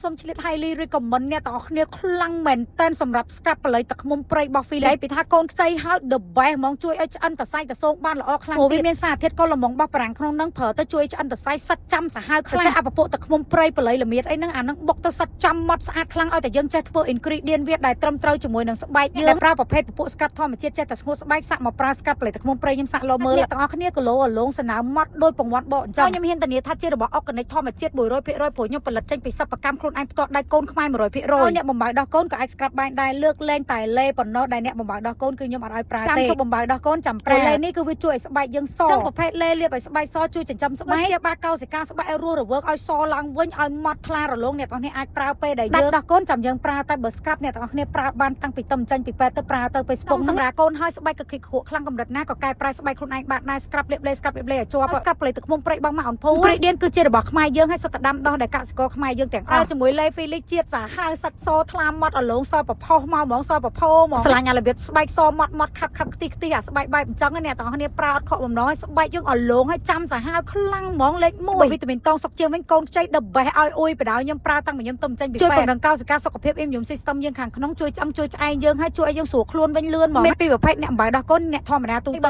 សូមឆ្លៀត highly recommend អ្នកទាំងអស់គ្នាខ្លាំងមែនតើសម្រាប់ scrub បល័យទឹកឃ្មុំព្រៃរបស់ Felix ពីថាកូនខ្ចីហើយ the best ហ្មងជួយឲ្យឆ្អិនតសៃតសោងបានល្អខ្លាំងព្រោះវាមានសារធាតុកូឡម៉ុងរបស់បារាំងក្នុងហ្នឹងប្រើទៅជួយឲ្យឆ្អិនតសៃសិតចាំសាហាវខ្លាំងពិសេសអពពួកទឹកឃ្មុំព្រៃបល័យល្មៀតអីហ្នឹងអាហ្នឹងបុកទៅសិតចាំម៉ត់ស្អាតខ្លាំងឲ្យតែយើងចេះធ្វើ ingredient វាដែលត្រឹមត្រូវជាមួយនឹងស្បែកយើងដែលប្រើប្រភេទពពួក scrub ធម្មជាតិចេះតែស្ងួតស្បែកសាក់មកប្រើ scrub បល័យទឹកឃ្មុំព្រៃខ្ញុំសាក់លោមើលអ្នកទាំងអស់គ្នាគីឡូអាឡងសណៅម៉ត់ដោយពង្វាន់បកអញ្ចឹងខ្ញុំហ៊ានធានាថាជារបស់ organic ធម្មជាតិ100%ព្រោះខ្ញុំផលិតចេញពីសិប្បកម្មខ្លួនឯងផ្ទាល់ដៃកូនខ្មែរ100%អ្នកបំបៅដោះកូនក៏អាច scrub បានដែរលើកលែងតែលេប៉ុណ្ណោះដែលអ្នកបំបៅដោះកូនគឺខ្ញុំអត់ឲ្យប្រើទេចាំជប់បំបៅដោះកូនចាំប្រើលេនេះគឺវាជួយឲ្យស្បែកយើងសចឹងប្រភេទលេលាបឲ្យស្បែកសជួយចិញ្ចឹមស្បែកជាបាកោសិកាស្បែកឲ្យរស់រវើកឲ្យសឡើងវិញឲ្យម៉ត់ថ្លារលោងអ្នកទាំងនេះអាចប្រើពេលដែលយើងដោះកូនចាំយើងប្រើតែបើ scrub អ្នកទាំងអស់គ្នាប្រើបានតាំងពីតំចេញពីពេទ្យទៅប្រើទៅពេលស្ពងសម្រាប់កូនហើយស្បែកក៏ខិចខួកខ្លាំងកម្រិតណាក៏កែប្រែស្បែកខ្លួនឯងបានដែរ scrub លាបលេ scrub លាបលេឲ្យជាប់ scrub លេទឹកឃ្មុំព្រៃបងមកអនភូ ingredient គឺជារបស់ខ្មែរយើងហើយសុទ្ធតែដាំដោះដែលកសិករខ្មែរយើងទាំងអស់ជាមួយលេ Felix ជាតិសាហាវសាច់សថ្លាម៉ត់អលងសពផុសមកហ្មងសពផោហ្មងស្រឡាញ់អារបៀបស្បែកសម៉ត់ម៉ត់ខាប់ខាប់ខ្ទិះខ្ទិះអាស្បែកបែបអញ្ចឹងអ្នកទាំងអស់គ្នាប្រើអត់ខកបំណងឲ្យស្បែកយើងអលងឲ្យចាំសាហាវខ្លាំងហ្មងលេខ1វីតាមីនតងសុកជាងវិញកូនខ្ចី the best ឲ្យអ៊ុយបដៅខ្ញុំប្រើតាំងពីខ្ញុំទៅចេញពីជួយពង្រឹងកោសិកាសុខភាព immune system យើងខាងក្នុងជួយឆ្អឹងជួយឆ្អែងយើងហើយជួយឲ្យយើងស្រួលខ្លួនវិញលឿនហ្មងមានពីរប្រភេទអ្នកអំបៅដោះកូនអ្នកធម្មតាទូទៅ។